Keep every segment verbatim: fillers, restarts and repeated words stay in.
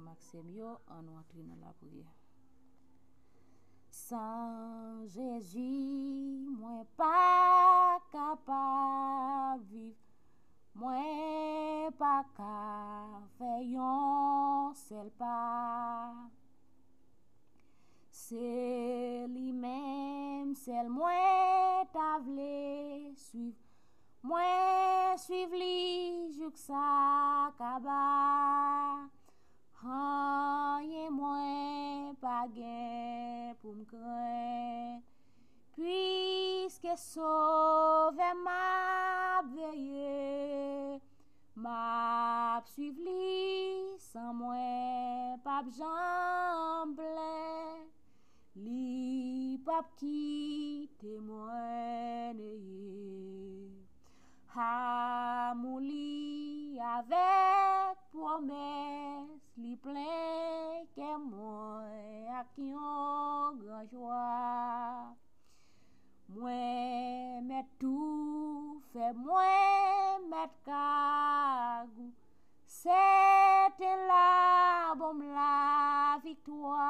Maksèm yo, ann antre nan lapriyè. San Jezi, mwen pa kapab viv, mwen pa ka fè yon sèl pa. Se li menm sèl mwen ta vle swiv. Mwen swiv li jouk sa kaba. Anyen mwen pa gen pou m krenn. Piske Sovè m ap veye, m ap swiv li san mwen p ap janm plenn. Li p ap kite mwen neye. Amou li avèk pwomès li plen kè mwen ak yon gran jwa. Mwen mèt tou fè, mwen mèt kagou. Se te la ban m laviktwa.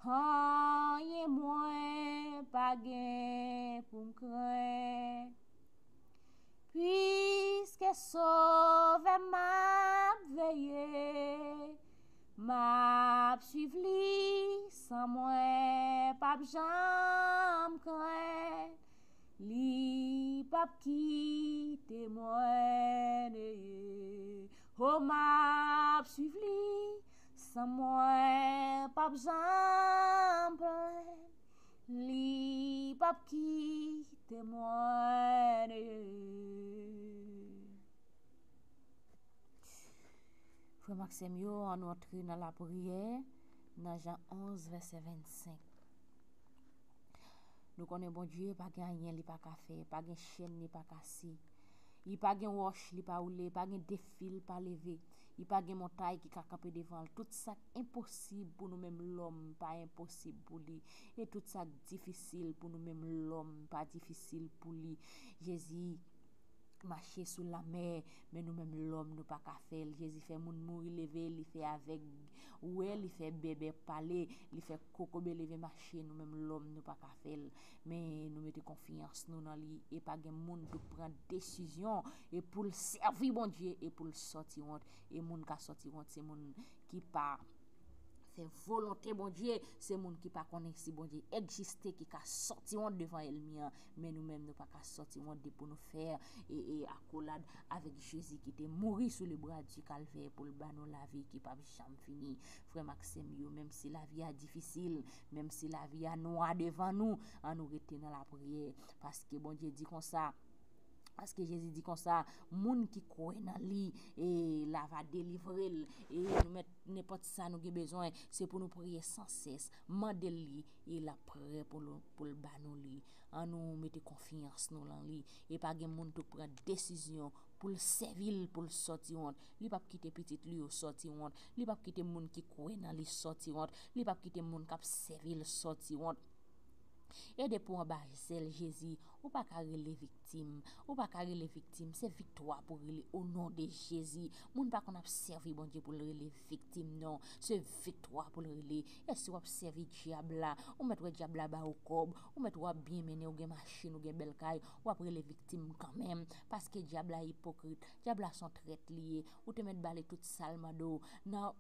Anyen mwen pa gen pou m krenn. Piske Sovè m ap veye, m ap swiv li san mwen p ap janm krenn. Li p ap kite mwen neye. O, m ap swiv li san mwen p ap janm plenn. Li p ap kite mwen neye. Frè m ak sè m yo, ann nou antre nan lapriyè, nan Jan onz, vèsè vennsenk. Nou konnen Bondye pa gen anyen li pa ka fè, pa gen chèn li pa kase. Li pa gen wòch li pa woule, pa gen defi li pa leve. Li pa gen montay ki ka kanpe devan l. Tout sa k enposib pou nou menm lòm pa enposib pou li. E tout sa k difisil pou nou menm lòm pa difisil pou li. Jezi mache sou lamè, men nou menm lòm nou pa ka fè l. Jezi fè moun mouri leve, li fè avèg wè, li fè bèbè pale, li fè kokobe leve mache, nou menm lòm nou pa ka fè l. Men nou mete konfyans nou nan li, e pa gen moun pou pran desizyon e pou l sèvi Bondye e pou l sòti wont. E moun ka sòti wont, se moun ki pa fè volonte Bondye, se moun ki pa konnen si Bondye egziste ki ka sòti wont devan ènmi an. Men nou menm nou pa ka sòti wont depi nou fè e, e akolad avèk Jezi ki te mouri sou le bra di Kalvè pou l ba nou lavi ki p ap janm fini. Frè m ak sè m yo, menm si lavi a difisil, menm si lavi a nwa devan nou, ann nou rete nan lapriyè, paske Bondye di konsa, paske Jezi di konsa, moun ki kwè nan li, e l a va delivre l. E nou mèt nenpòt sa nou gen bezwen, se pou nou priye san sès, mande l li, e l ap prè pou l, pou l ba nou li. Ann nou mete konfyans nou nan li. E pa gen moun tou pran desizyon pou l sèvi l, pou l sòti wont. Li p ap kite pitit li yo sòti wont. Li p ap kite moun ki kwè nan li sòti wont. Li p ap kite moun k ap sèvi l sòti wont. E depi w anba zèl Jezi, ou pa ka rele viktim. Ou pa ka rele viktim. Se viktwa pou rele o non de Jezi. Moun pa konn ap sèvi Bondye pou l rele viktim, non. Se viktwa pou l rele. E si w ap sèvi dyab la, ou mèt wè dyab la ba ou kòb, ou mèt wè w ap byen mennen, ou gen machin, ou gen bèl kay, w ap rele viktim kanmenm. Paske dyab la ipokrit. Dyab la se yon trèt li ye. Ou te mèt ba li tout sa l mande w. Nan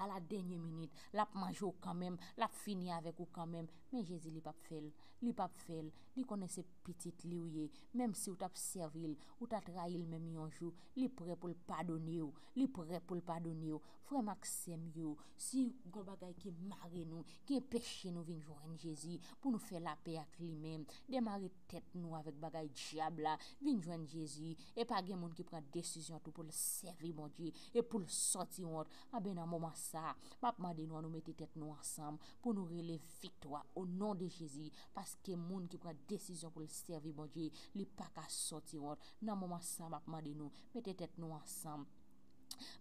a la dènye minit, l ap manje w kanmenm, l ap fini avèk ou kanmenm. Men Jezi, li p ap fè l. Li p ap fè l. Li konnen se pitit li w ye. Menm si w t ap sèvi l, ou ta trayi l menm yon jou, li prè pou l padone w. Li prè pou l padone w. Frè m ak sè m yo, si gon bagay ki mare nou, ki enpeche nou vin jwenn Jezi, pou nou fè lapè ak li menm, demare tèt nou avèk bagay dyab la, vin jwenn Jezi. E pa gen moun ki pran desizyon tou pou l sèvi Bondye e pou l sòti wont. Anben, nan moman sa a, m ap mande nou, ann nou mete tèt nou ansanm pou nou rele viktwa o non de Jezi, paske moun ki pran desizyon pou l sèvi Bondye, li pa ka sòti wont. Nan moman sa a, m ap mande nou, mete tèt nou ansanm.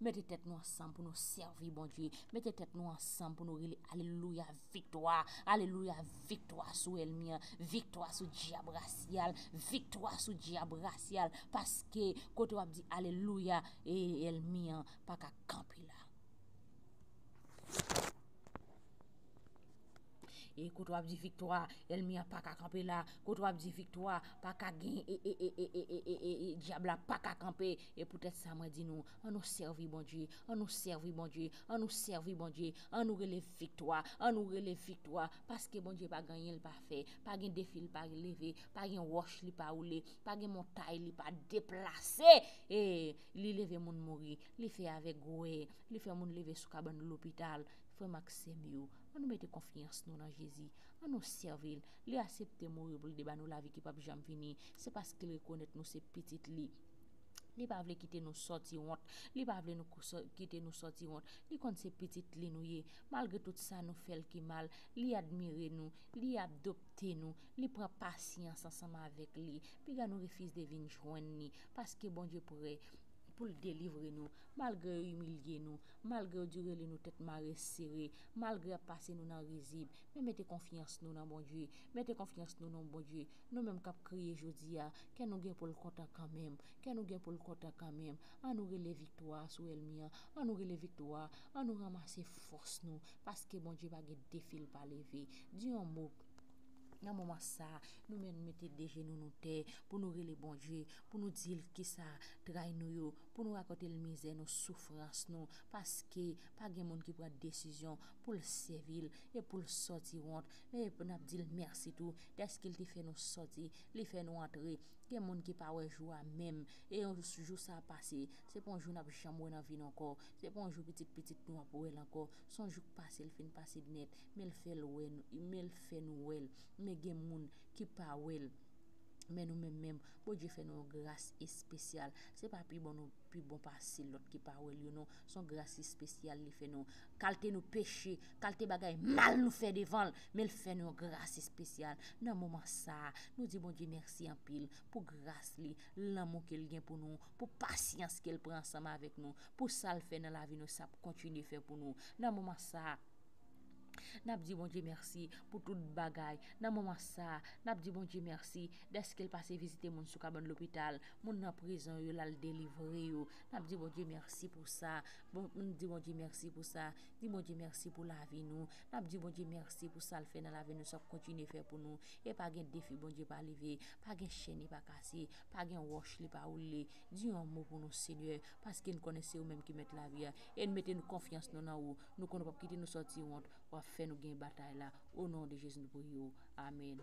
Mete tèt nou ansanm pou nou sèvi Bondye. Mete tèt nou ansanm pou nou rele alelouya, viktwa. Alelouya, viktwa sou ènmi an. Viktwa sou dyab rasyal. Viktwa sou dyab rasyal. Paske kote w ap di alelouya, e ènmi an pa ka kanpe la. E kote w ap di viktwa, ènmi an pa ka kanpe la. Kote w ap di viktwa, pa ka gen, e, e, e, dyab la pa ka kanpe. E poutèt sa, mwen di nou, an nou sèvi Bondye, an nou sèvi Bondye, an nou sèvi Bondye, an nou rele viktwa, an nou rele viktwa, paske Bondye pa gen anyen l pa fè, pa gen defi l pa leve, pa gen wòch li pa woule, pa gen montay li pa deplase. E li leve moun mouri, li fè avèg wè, li fè moun leve sou kabann lopital. Frè m ak sè m yo, an nou mete konfyans nou nan Jezi, an nou sèvi l. Li aksepte mouri pou l te ba nou lavi ki p ap janm fini. Se paske l rekonèt nou se pitit li. Li pa vle kite nou sòti wont. Li pa vle nou ko-, sò-, kite nou sòti wont. Li konn se pitit li nou ye. Malgre tout sa nou fè l ki mal, li admire nou, li adopte nou, li pran pasyans ansanm avèk li. Piga nou refize vin jwenn li, paske Bondye prè pou l delivre nou, malgre yo imilye nou, malgre yo di rele nou tèt mare sere, malgre y ap pase nou nan rizib, men mete konfyans nou nan Bondye, mete konfyans nou nan Bondye, nou menm k ap kriye jodi a, kè nou gen pou l kontan kanmenm, kè nou gen pou l kontan kanmenm, an nou rele viktwa sou ènmi an, an nou rele viktwa, an nou ranmase fòs nou, paske Bondye pa gen defi l pa leve, di yon mo. Nan moman sa, nou menm mete de jenou nou tè pou nou rele Bondye, pou nou di l kisa tray nou yo, pou nou rakonte l mizè nou, soufrans nou, paske pa gen moun ki pran desizyon pou l sèvi l e pou l sòti wont. Men n ap di l mèsi tou, dèske l te fè nou sòti, li fè nou antre. Gen moun ki pa wè jou a menm, e yon jou sa pase, se pa yon jou n ap janm wè nan vi n ankò, se pa yon jou pitit pitit nou ap wè l ankò, se yon jou k pase, l fin pase nèt, men l fè l wè nou, men l fè nou wè l. Men gen moun ki pa wè l. Men nou menm menm, Bondye fè nou yon gras espesyal. Se pa pi bon nou pi bon pase lòt ki pa wè l yo non. Se yon gras espesyal li fè nou. Kalte nou peche, kalte bagay mal nou fè devan l, men l fè nou yon gras espesyal. Nan moman sa a, nou di Bondye mèsi anpil pou gras li, lanmou ke l gen pou nou, pou pasyans ke l pran ansanm avèk nou, pou sa l fè nan lavi nou, sa ap kontinye fè pou nou. Nan moman sa a, n ap di Bondye mèsi pou tout bagay. Nan moman sa a, n ap di Bondye mèsi dèske l pase vizite moun sou kabann lopital, moun nan prizon yo, l al delivre yo. N ap di Bondye mèsi pou sa. Bon, n di Bondye mèsi pou sa. Di Bondye mèsi pou lavi nou. N ap di Bondye mèsi pou sa l fè nan lavi nou, sa l ap kontinye fè pou nou. E pa gen defi Bondye pa leve, pa gen chèn li pa kase, pa gen wòch li pa woule. Di yon mo pou nou, Senyè, paske n konnen se ou menm ki mèt lavi a. E n mete nou konfyans nou nan ou. Nou konnen w p ap kite nou sòti wont. W ap fè nou gen batay la. O non de Jezi nou priye w. Amèn.